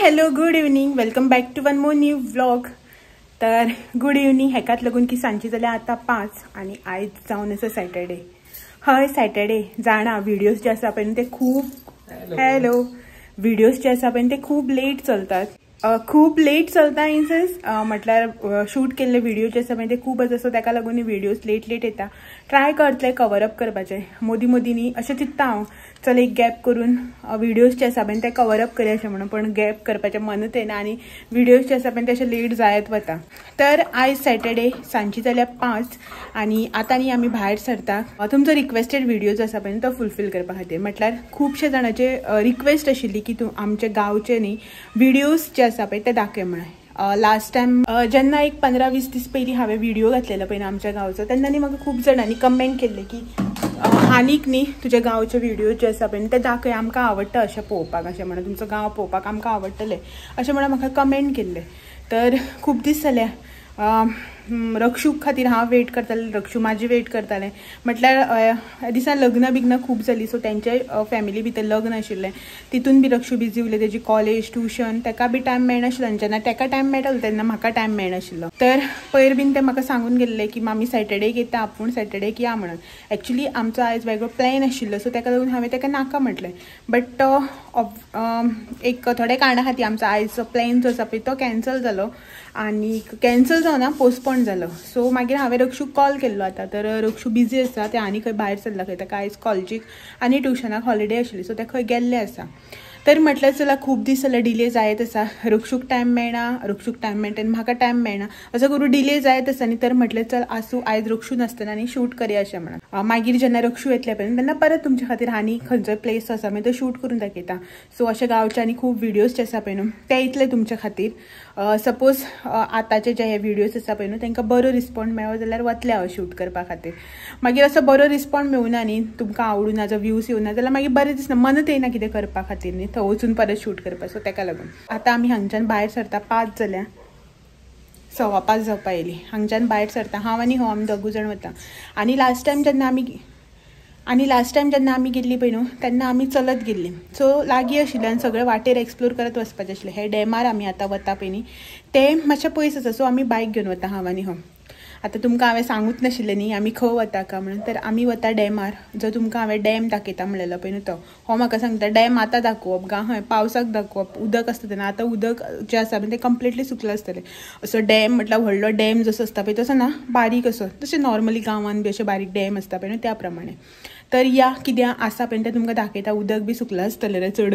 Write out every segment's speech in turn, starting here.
Hello good evening, welcome back to one more new vlog. तर good evening हेकात लागून की सांजची जाल्यार आतां 5 आनी आयज जावन आसा सॅटर्डे. हय सॅटर्डे जाणा, व्हिडियोज जे आसा पळय ते खूब हॅलो व्हिडियोज जे आसा पळय ते खूब लेट चलतात, खूब लेट चलता इन सेन्स म्हटल्यार शूट केल्ले व्हिडिओ जे आसा पळय ते खूब आसा, सो ताका लागून व्हिडियोज लेट लेट येता. ट्राय करतले कवर अप करपाचें मोदी मोदी न्ही, अशें चिंत्ता हांव चल एक गॅप करून व्हिडियोज जे आसा पळय ते कवर अप करया अशें म्हणून, पण गॅप करपाचें मनूच येना आनी व्हिडियोज जे आसा पळय ते अशें लेट जायत वता. तर आयज सॅटर्डे सांजची जाल्यार 5 आनी आतां न्ही आमी भायर सरता तुमचो रिक्वेस्टेड व्हिडियो जो आसा पळय तो फुलफील करपा खातीर. म्हटल्यार खुबशे जाणांचे रिक्वेस्ट आशिल्ली की तूं आमचे गांवचे न्ही व्हिडियोज जे आसा पळय ते दाखय म्हणून. लास्ट टायम जेन्ना एक 15-20 दीस पयलीं हांवें व्हिडिओ घातलेलो पळय आमच्या गांवचो, तेन्ना न्ही म्हाका खूब जाणांनी कमेंट केल्ले की आनीक न्ही तुज्या गांवचे व्हिडिओ जे आसा पळय ते दाखय, आमकां आवडटा अशें पळोवपाक, अशें म्हणून तुमचो गांव पळोवपाक आमकां आवडटलें अशें म्हणून म्हाका कमेंट केल्ले. तर खूब दीस जाले रक्षूक खातीर हांव वेट करतालें, रक्षू म्हाजी वेट करतालें. म्हटल्यार दिसा लग्नां बिग्नां खूब जालीं, सो तेंचे फॅमिली भितर लग्न आशिल्लें, तितून बी रक्षू बिजी उरलें, तेजी कॉलेज ट्युशन तेका बी टायम मेळनाशिल्लो आनी जेन्ना तेका टायम मेळटालो तेन्ना म्हाका टायम मेळनाशिल्लो. तर पयर बीन ते म्हाका सांगून गेल्ले की मामी सॅटर्डेक येता, आपूण सॅटर्डेक या म्हणून. एक्चुली आमचो आयज वेगळो प्लॅन आशिल्लो, सो तेका लागून हांवें तेका नाका म्हटलें, बट एक थोड्या कारणां खातीर आमचो आयजचो प्लॅन जो आसा पळय तो कॅन्सल जालो आनी कॅन्सल जावना पोस्टपोन जालो. सो मागीर हांवें रक्षूक कॉल केल्लो आतां, तर रक्षू बिजी आसा, ते आनी खंय भायर सरला खंय, ताका आयज कॉलेजीक आनी ट्युशनाक हॉलिडे आशिल्ली, सो ते खंय गेल्ले आसा. तर म्हटल्यार चला खूब दीस जाले डिले जायत आसा, रक्षूक टायम मेळना, रक्षूक टायम मेळटा आनी म्हाका टायम मेळना, असो करून डिले जायत आसा न्ही. तर म्हटलें चल आसूं, आयज रक्षू नासतना न्ही शूट करया अशें म्हणून. मागीर जेन्ना रक्षू येतले पळय तेन्ना परत तुमच्या खातीर आनी खंयचोय प्लेस आसा मागीर तो शूट करून दाखयता. सो अशे गांवचे आनी खूब व्हिडियोज जे आसा पळय न्हू ते इतले तुमच्या खातीर. सपोज आतांचे जे हे व्हिडियोज आसा पळय न्हू तांकां बरो रिस्पॉन्ड मेळ्ळो जाल्यार वतले हांव शूट करपा खातीर. मागीर असो बरो रिस्पॉन्ड मेळुना न्ही, तुमकां आवडूना, जो व्यूज येवना जाल्यार मागीर बरें दिसना, मनत येना कितें करपा खातीर न्ही, थंय वचून परत शूट करपाक. सो तेका लागून आतां आमी हांगच्यान भायर सरता, 5 जाल्या, 5:15 जावपा येयली, हांगच्यान भायर सरता हांव आनी हो आमी दोगूय जाण वता. आनी लास्ट टायम जेन्ना आमी गेल्ली पळय न्हू तेन्ना आमी चलत गेल्ली, सो लागीं आशिल्ल्यान सगळे वाटेर एक्सप्लोर करत वचपाचें आशिल्लें. हे डॅमार आमी आतां वता पळय न्ही ते मातशें पयस आसा, सो आमी बायक घेवन वता हांव आनी हो. आतां तुमकां हांवें सांगूच नाशिल्लें न्ही आमी खंय वता का म्हणून, तर आमी वता डॅमार, जो तुमकां हांवें डॅम दाखयता म्हणलेलो पळय न्हू तो. हो म्हाका सांगता डॅम आतां दाखोवप गा हय पावसाक दाखोवप, उदक आसता तेन्ना, आतां उदक जें आसा पळय तें कंप्लिटली सुकलां आसतलें. असो डॅम म्हटल्यार व्हडलो डॅम जसो आसता पळय तसो ना, बारीक असो, तशें नॉर्मली गांवान बी अशें बारीक डॅम आसता पळय न्हू त्या प्रमाणे. तर या कित्याक आसा पळय तें तुमकां दाखयता. उदक बी सुकलां आसतलें रे, चड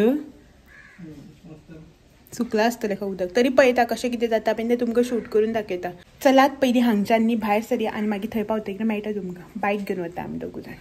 सुकलां आसतलें खंय उदक, तरी पळयता कशें कितें जाता पळय तें तुमकां शूट करून दाखयता. चलात पयलीं हांगच्यान न्ही भायर सरया आनी मागीर थंय पावतकीर मेळटा तुमकां. बायक घेवन वता आमी दोगूय जाण.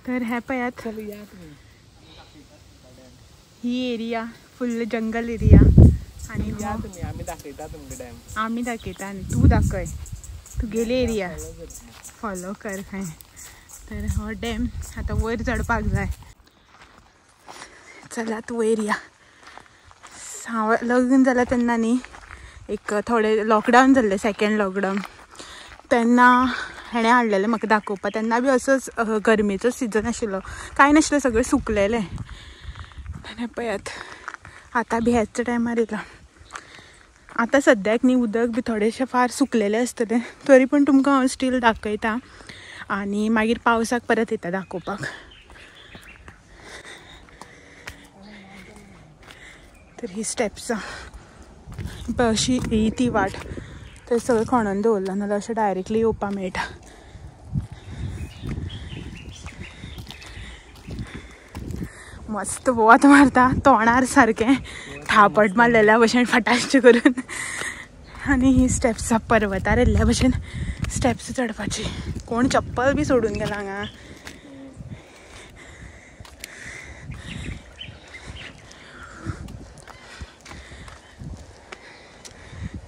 तर हे पळयात ही एरिया फुल्ल जंगल एरिया आनी आमी दाखयता तुमकां डॅम, आमी दाखयता आनी तूं दाखय तुगेली एरिया फॉलो कर खंय. तर हो डॅम आतां वयर चडपाक जाय. चलात वयर या. हांव लग्न जालां तेन्ना न्ही एक थोडे लॉकडावन जाल्लें, सेकेंड लॉकडावन, तेन्ना हेणें हाडलेलें म्हाका दाखोवपाक. तेन्ना बी असोच गरमेचो सिजन आशिल्लो, कांय नाशिल्लें, सगळें सुकलेलें. आनी पळयात आतां बी ह्याच टायमार येयला. आतां सद्याक न्ही उदक बी थोडेशें फार सुकलेलें आसतलें, तरी पण तुमकां हांव स्टील दाखयता आनी मागीर पावसाक परत येता दाखोवपाक. तर ही स्टेप्स पळय अशी ही ती वाट, तर सगळें खणून दवरलां, नाल्यार अशें डायरेक्टली येवपाक मेळटा. मस्त वत मारता तोंडार सारकें थापट मारलेल्या भशेन फटाश्ट करून. आनी ही स्टेप्स पर्वतार येयल्ल्या भशेन स्टेप्स चडपाची. कोण चप्पल बी सोडून गेला हांगा.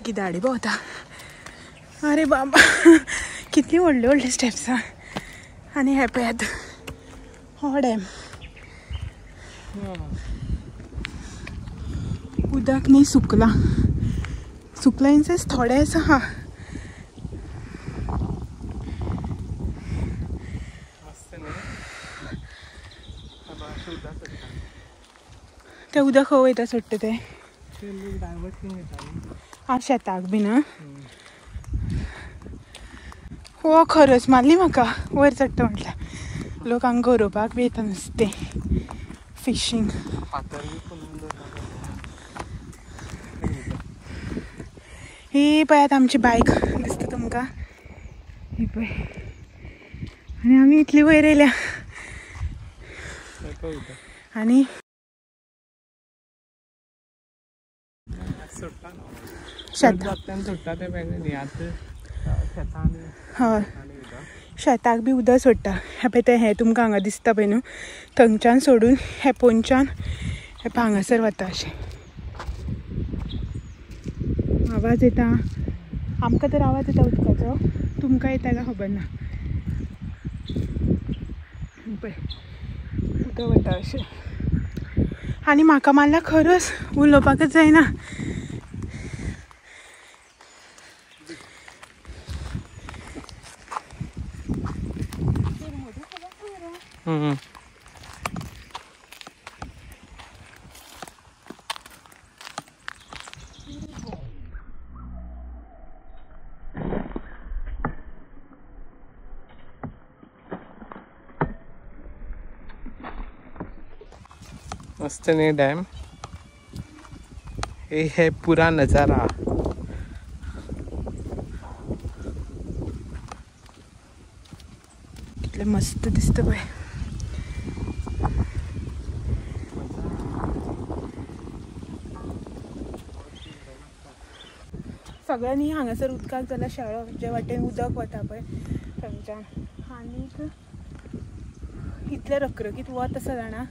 गिदाडी भोंवता. अरे बाबा कितली व्हडली व्हडली स्टेप्स. आनी हे पळयात हो डॅम. उदक न्ही सुकलां, सुकलां इन सेन्स थोडें आसा. हा तें उदक खंय वयता सोडटा तें आं शेताक बीन. हो खरस मारली म्हाका वयर चडटा म्हटल्यार. लोक हांगा गरोवपाक बी येता नुस्तें, फिशींग. ही पळयात आमची बायक दिसता तुमकां, ही पळय. आनी आमी इतली वयर येयल्या. आनी हय शेताक बी उदक सोडटा. हें पळय तें हें तुमकां हांगा दिसता पळय न्हू, थंयच्यान सोडून हे पोंदच्यान हे पळय हांगासर वता अशें. आवाज येता आमकां तर आवाज येता उदकाचो, तुमकां येता काय खबर ना. पळय उदक वता अशें. आनी म्हाका मारला खरंच उलोवपाकच जायना. मस्त नहीं डैम, ये है पूरा नज़ारा. कितले मस्त दिसता पळय. सगळ्यांनी हांगासर उदकाक जाल्यार शेळो जे वाटेन उदक वता पळय थंयच्यान. आनीक इतलें रखरखीत वत आसा जाणा,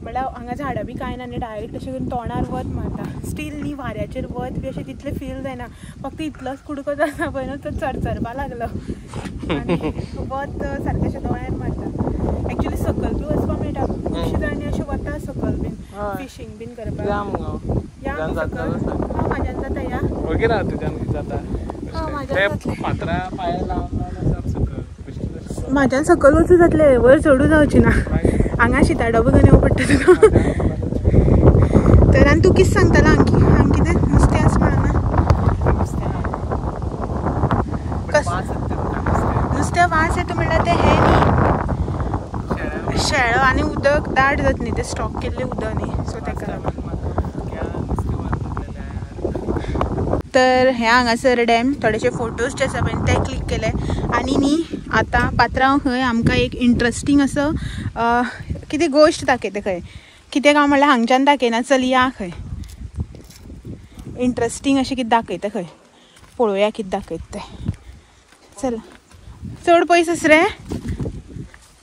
म्हणल्यार हांगा झाडां बी कांय ना न्ही, डायरेक्ट अशें करून तोंडार वत मारता. स्टील न्ही वाऱ्याचेर वत बी अशें तितलें फील जायना, फक्त इतलोच कुडको जाता पळय न्हू तो चरचरपा लागलो आनी वत सारकें अशें दोळ्यार मारता. एक्चुली सकयल बी वचपाक मेळटा, खुबशे जाण अशें वता सकयल बीन फिशींग बीन करपाक. या सकयल म्हाज्यान जाता या म्हाज्यान सकयल वचूं जातलें, वयर चडूं जावची ना. हांगा शिता डबो घेवन येवं पडटा तुका. तर आनी तूं कितें सांगतालो हांग हांग कितें नुस्तें आसा म्हणना? नुस्तें वास येता म्हणल्यार तें हें न्ही शेळो आनी उदक दाट जाता न्ही, तें स्टॉक केल्लें उदक न्ही, सो तेका लागून. तर हे हांगासर डॅम थोडेशे फोटोज जे आसा पळय ते क्लिक केले. आनी न्ही आतां पात्रांव खंय आमकां एक इंट्रस्टींग असो कितें गोश्ट दाखयता खंय, कितें काय म्हणल्यार हांगच्यान दाखयना, चल या खंय इंट्रस्टींग अशें कितें दाखयता खंय, पळोवया कितें दाखयता तें. चल चड पयस आस रे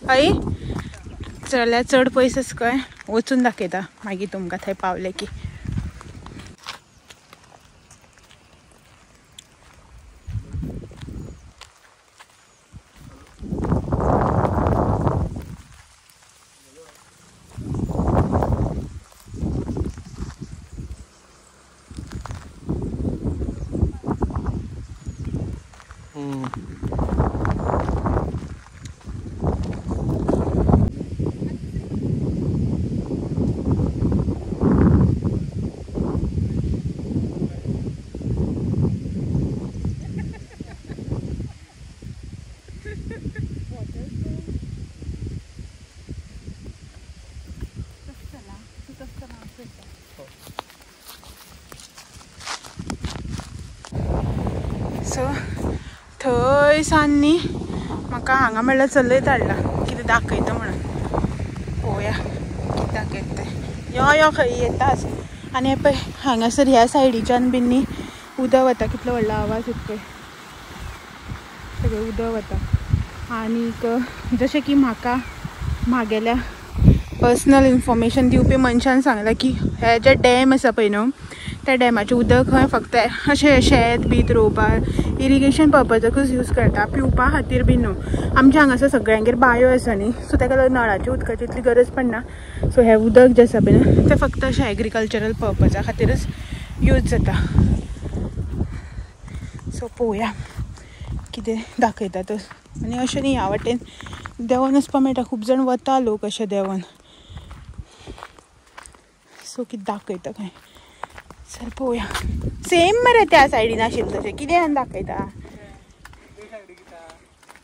हय, चल्यार चड पयस आस खंय, वचून दाखयता मागीर तुमकां थंय पावले की. सो थंय सान न्ही म्हाका हांगा म्हणल्यार चलयत हाडला कितें दाखयता म्हणून. पळोवया कितें दाखयता तें. यो यो खंय येताच. आनी हें पळय हांगासर ह्या सायडीच्यान बीन न्ही उदक वता. कितलो व्हडलो आवाज येता पळय, सगळें उदक वता. आनीक जशें की म्हाका म्हागेल्या पर्सनल इन्फॉर्मेशन दिवपी मनशान सांगलां की हे जे डॅम आसा पळय न्हू त्या डॅमाचें उदक खंय फक्त अशें शेत बीत रोवपाक इरिगेशन पर्पजाकूच यूज करता, पिवपा खातीर बी न्हू. आमच्या हांगासर सगळ्यांगेर बांयो आसा न्ही, सो ताका लागून नळाच्या उदकाची इतली गरज पडना. सो हें उदक जें आसा पळय न्हू तें फक्त अशें एग्रीकल्चरल पर्पजा खातीरच यूज जाता. सो पळोवया कितें दाखयता तो. आनी अशें न्ही ह्या वाटेन देंवन वचपा मेळटा, खूब जाण वता लोक अशें देंवन. सो कितें दाखयता खंय, चल पळोवया. सेम मरे त्या सायडीन आशिल्लें तशें कितें आनी दाखयता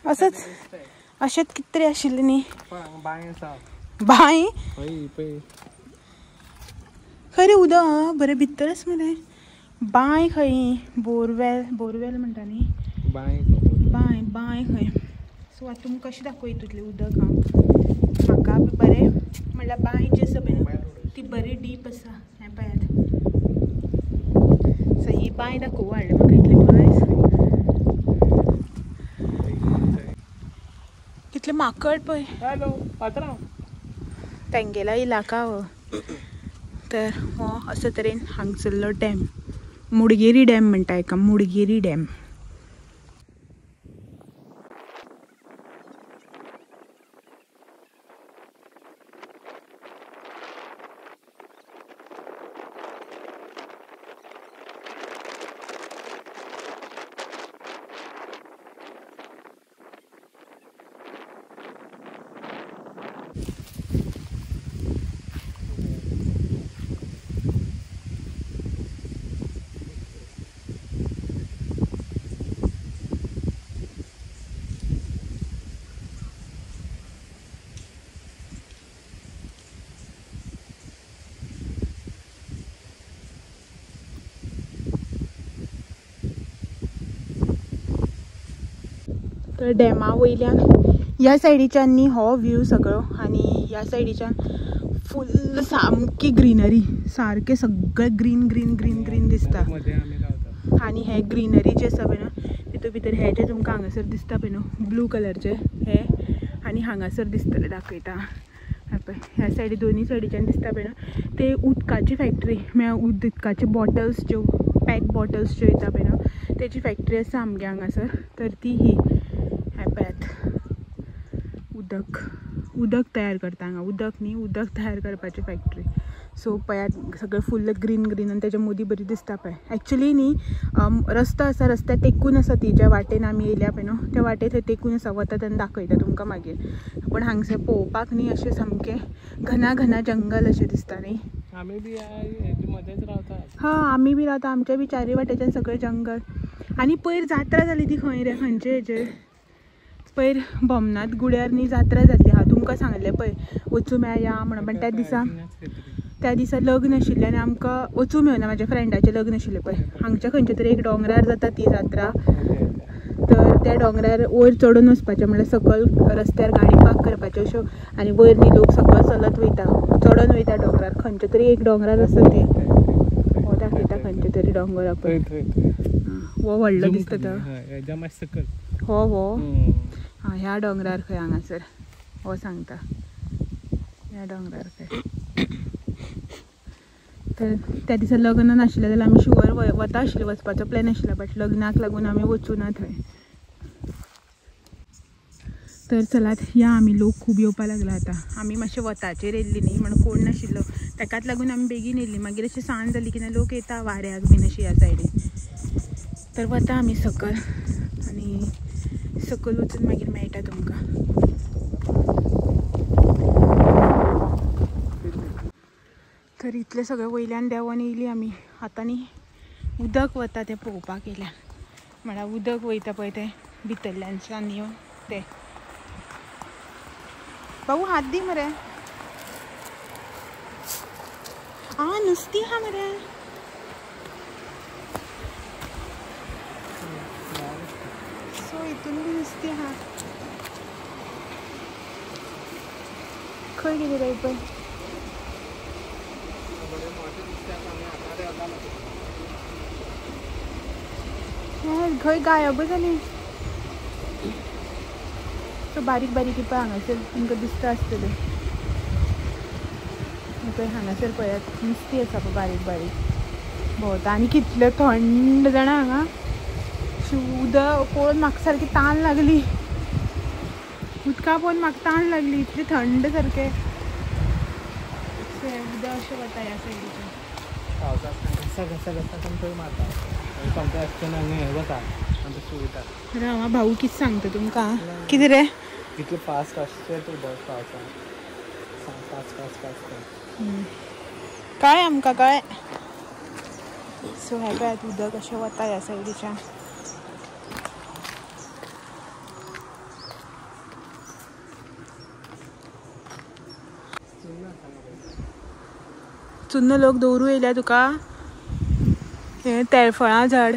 असोच अशेंच कितें तरी आशिल्लें न्ही. बांय खंय उदक बरें भितरच मरे. बांय खंय, बोरवेल, बोरवेल म्हणटा न्ही, बांय बांय खंय. सो आतां तुमकां कशें दाखोवं हितूंतलें उदक हांव. म्हाका बरें म्हणल्यार बांय जी आसा पळय न्हू ती बरी डीप आसा. हें पळयात, सो ही बांय दाखोवंक हाडलें म्हाका इतलें पयस. कितलें माकड पळय तेंगेला इलाका हो. तर हो अशे तरेन हांगसरलो डॅम, मुडगेरी डॅम म्हणटा हेका, मुडगेरी डॅम. तर डॅमा वयल्यान ह्या सायडीच्यान न्ही हो व्यू सगळो, आनी ह्या सायडीच्यान फुल सामकी ग्रिनरी, सारकें सगळें ग्रीन ग्रीन ग्रीन ग्रीन दिसता. आनी हे ग्रिनरी जे आसा पळय न्हू तितून भितर हे जे तुमकां हांगासर दिसता पळय न्हू ब्लू कलरचे हे, आनी हांगासर दिसतले दाखयता पळय ह्या सायडी दोनूय सायडीच्यान दिसता पळय न्हू ते उदकाची फॅक्टरी, म्हळ्यार उदकाचे बॉटल्स ज्यो पॅक बॉटल्स ज्यो येता पळय न्हू तेची फॅक्टरी आसा आमगे हांगासर. तर ती ही पळयात उदक, उदक तयार करता हांगा, उदक न्ही उदक तयार करपाची फॅक्टरी. सो पळयात सगळें फुल्ल ग्रीन ग्रीन आनी तेच्या मदीं बरी दिसता पळय. एक्चुली न्ही रस्तो आसा, रस्त्या तेकून आसा ती, ज्या वाटेन आमी येयल्या पळय न्हू त्या वाटे थंय तेकून आसा, वता तेन्ना दाखयता तुमकां मागीर. पूण हांगसर पळोवपाक न्ही अशें सामकें घना घना जंगल अशें दिसता न्ही. हा आमी बी रावता, आमच्या बी चारी वाटेच्यान सगळें जंगल. आनी पयर जात्रा जाली ती खंय रे, खंयचे हेजेर पयर भोमनाथ गुड्यार न्ही जात्रा जातली. हांव तुमकां सांगलें पळय वचूं मेळया म्हणून, पण त्या दिसा लग्न आशिल्लें आनी आमकां वचूं मेळना. म्हाज्या फ्रेंडाचें लग्न आशिल्लें पळय हांगच्या खंयच्या तरी एक दोंगरार जाता ती जात्रा. तर त्या दोंगरार वयर चडून वचपाचें, म्हणल्यार सकयल रस्त्यार गाडी पार्क करपाच्यो अश्यो, आनी वयर न्ही लोक सकयल चलत वयता, चडोन वयता दोंगरार. खंयच्या तरी एक दोंगरार आसा ते, हो दाखयता खंयचे तरी दोंगर पळय, हो व्हडलो दिसता तो, हो हो हां ह्या दोंगरार खंय हांगासर हो सांगता ह्या दोंगरार खंय. तर त्या दिसा लग्न नाशिल्लें जाल्यार आमी शुवर वता आशिल्लें, वचपाचो प्लॅन आशिल्लो, बट लग्नाक लागून आमी वचूं ना थंय. तर चलात या आमी, लोक खूब येवपा लागला आतां. आमी मातशें वताचेर येयल्ली न्ही म्हणून कोण नाशिल्लो, ताकाच लागून आमी बेगीन येयल्ली. मागीर अशें सांज जाली की ना लोक येता वाऱ्याक बीन अशी ह्या सायडीन. तर वता आमी सकयल आनी सकयल वचून मागीर मेळटा तुमकां. तर इतलें सगळें वयल्यान देंवोन येयली आमी. आतां न्ही उदक वता तें पळोवपाक येयल्या, म्हळ्यार उदक वयता पळय तें भितरल्यानच्यान येवन तें. भाऊ हात दी मरे. आ नुस्ती हा मरे. सो इतून बी नुस्ती हा. खंय गेली बाई पळय. खंय गायब जाली. सो बारीक बारीक पळय हांगासर तुमकां दिसता आसतलें. पळय हांगासर पळयात नुस्ती आसा पळय बारीक बारीक भोंवता. आनी कितलें थंड जाणा हांगा. उदक पळोवन म्हाका सारकी तान लागली. उदका पळोवन म्हाका तान लागली, इतलें थंड सारकें. उदक अशें वता ह्या सायडीच्यान. राव भाऊ कितें सांगता तुमकां. कितें रे कितले फास्ट आसचें तें उदक पावसान. फास्ट फास्ट फास्ट कळ्ळें आमकां कळ्ळें. सो हें पळयात उदक अशें वता ह्या सायडीच्यान. चुन्न लोक दवरू येयल्या तुका. हें तेरफळां झाड,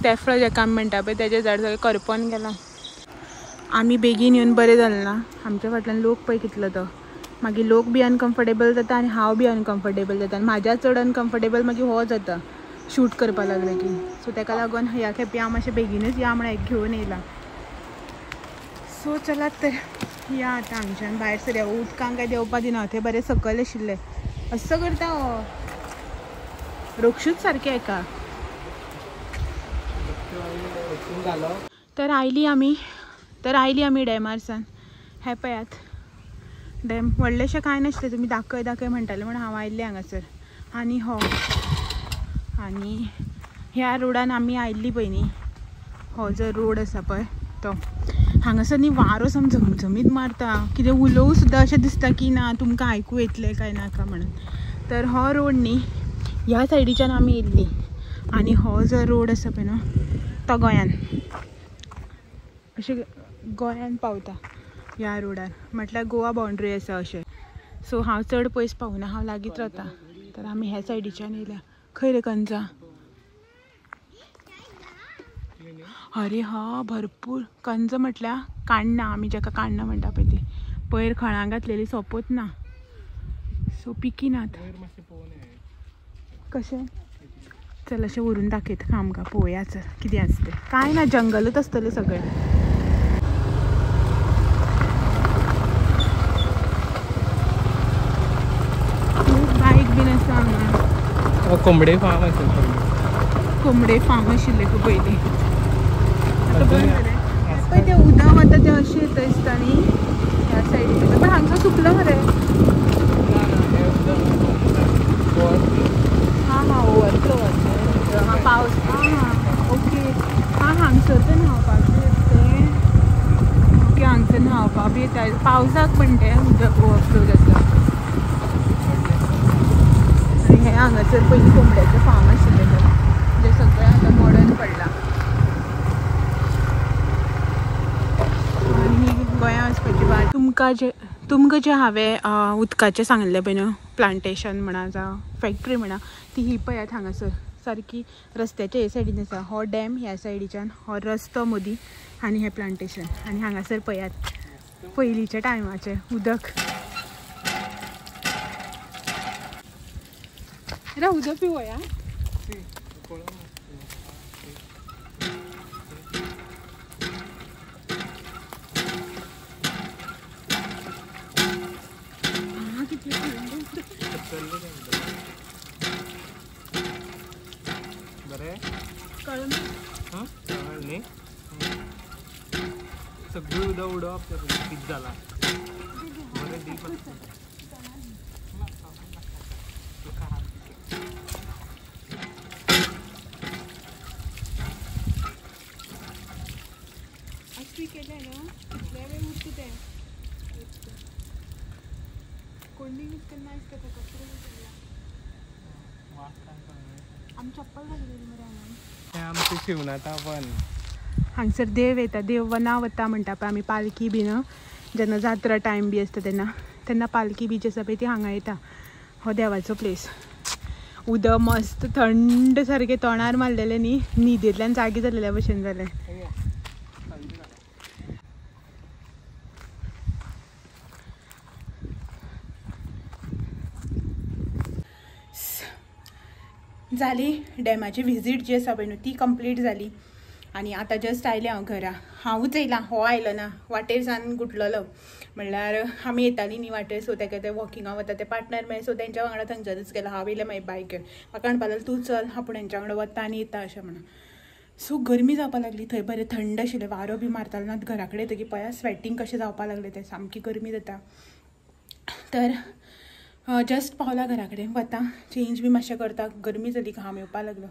तेफळां जेका आमी म्हणटा पळय तेजें झाड सगळें करपोन गेलां. आमी बेगीन येवन बरें जालें ना. आमच्या फाटल्यान लोक पळय कितलो तो. मागीर लोक बी अनकम्फर्टेबल जाता आनी हांव बी अनकम्फर्टेबल जाता. आनी म्हाज्या चड अनकम्फर्टेबल मागीर हो जाता शूट करपा लागले की. सो तेका लागून ह्या खेपे हांव मातशें बेगीनच या म्हळ्यार घेवन येयलां. सो चलात तर या आतां हांगच्यान भायर सरया. उदकांक काय देंवपा दिना, थंय बरें सकयल आशिल्लें. असो करता हो रोक्षूच सारकें हेका. तर आयली आमी डॅमार सान. हें पळयात डॅम. व्हडलेशें कांय नासलें, तुमी दाखय दाखय म्हणटाले म्हण हांव आयिल्लें हांगासर. आनी हो आनी ह्या रोडान आमी आयिल्ली पळय न्ही, हो जो रोड आसा पळय तो हांगासर न्ही वारो सामको झमझमीत मारता. कितें उलोवं सुद्दां अशें दिसता की ना तुमकां आयकूं येतलें काय नाका म्हणून. तर हो रोड न्ही ह्या सायडीच्यान आमी येयल्ली. आनी हो जो रोड आसा पळय न्हू तो गोंयान अशें गोंयान पावता ह्या रोडार, म्हटल्यार गोवा बाउंड्री आसा अशें. सो हांव चड पयस पावना, हांव लागींच रावता. तर आमी ह्या सायडीच्यान येयल्या. खंय रे कंजा? अरे हा भरपूर कंज म्हटल्यार काण्णां, आमी जेका काण्णां म्हणटा पळय ती. पयर खळां घातलेली सोंपत ना, सो पिकी नात. कशें चल अशें व्हरून दाखयता आमकां, पळोवया चल कितें आसा तें. कांय ना, जंगलूच आसतलें सगळें. बायक बीन आसा हांगा. कोंबडे फार्म आसा. कोंबडे फार्म आशिल्लें खूब पयलीं. आतां बंद जालें. पळय तें उदक वता तें अशें येता दिसता न्ही ह्या सायडीन. पण हांगसर सुकलां मरे. हां हां ओवरफ्लो जाता पावस. हां हां ओके. हां हांगसर तें न्हांवपाक तें. ओके हांगसर न्हांवपाक बी येता पावसाक, पण तें उदक ओवरफ्लो जाता. आनी हें हांगासर पयलीं कोंबड्याचें फार्म आशिल्लें जें सगळें आतां मॉडर्न पडलां. आनी ही गोंया वचपाची वाट. तुमकां जें हांवें उदकाचें सांगलें पळय न्हू, प्लांटेशन म्हणा जावं फॅक्ट्री म्हणा, ती ही पळयात हांगासर सारकी रस्त्याच्या हे सायडीन आसा. हो डॅम ह्या सायडीच्यान, हो रस्तो मदीं, आनी हें प्लांटेशन. आनी हांगासर पळयात पयलींच्या टायमाचें उदक. रे उदक पिवया. बरें कळ्ळें हां न्ही सगळी उदक उडोवप कितें जालां बरें डीप आसता. आज केलें न्हू कितले वेळ उरता तें. कोंडी यूज करना आसता ताका. आमी चप्पल घातलेली मरे हांगा. आमचें शिवनाथा वन. हांगसर देव येता, देव वना वता म्हणटा पळय आमी पालखी बीन, जेन्ना जात्रा टायम बी आसता तेन्ना तेन्ना पालखी बी जी आसा पळय ती हांगा येता. हो देवाचो प्लेस. उदक मस्त थंड सारकें तोंडार मारलेलें न्ही, न्हिदेंतल्यान जागे जाल्ल्या भशेन जालें. जाली डॅमाची व्हिजीट जी आसा पळय न्हू ती कंप्लीट जाली आनी आतां जस्ट आयलें हांव घरा. हांवूच येयलां, हो आयलो ना, वाटेर सान गुटलेलो. म्हणल्यार आमी येतालीं न्ही वाटेर, सो तेका ते वॉकिंगाक वता ते पार्टनर मेळ्ळे, सो तेंच्या वांगडा थंयच्यानच गेलो. हांव येयलें मागीर बायक घेवन, म्हाका म्हणपाक लागलो तूं चल, आपूण हेंच्या वांगडा वता आनी येता अशें म्हणून. सो गरमी जावपाक लागली थंय, बरें थंड आशिल्लें, वारो बी मारतालो ना. घरा कडेन येतकीर पळया स्वेटींग कशें जावपाक लागलें तें, सामकी गरमी जाता. तर जस्ट पावला घरा कडेन, वता चेंज बी मातशें करता, गरमी जाली, घाम येवपाक लागलो.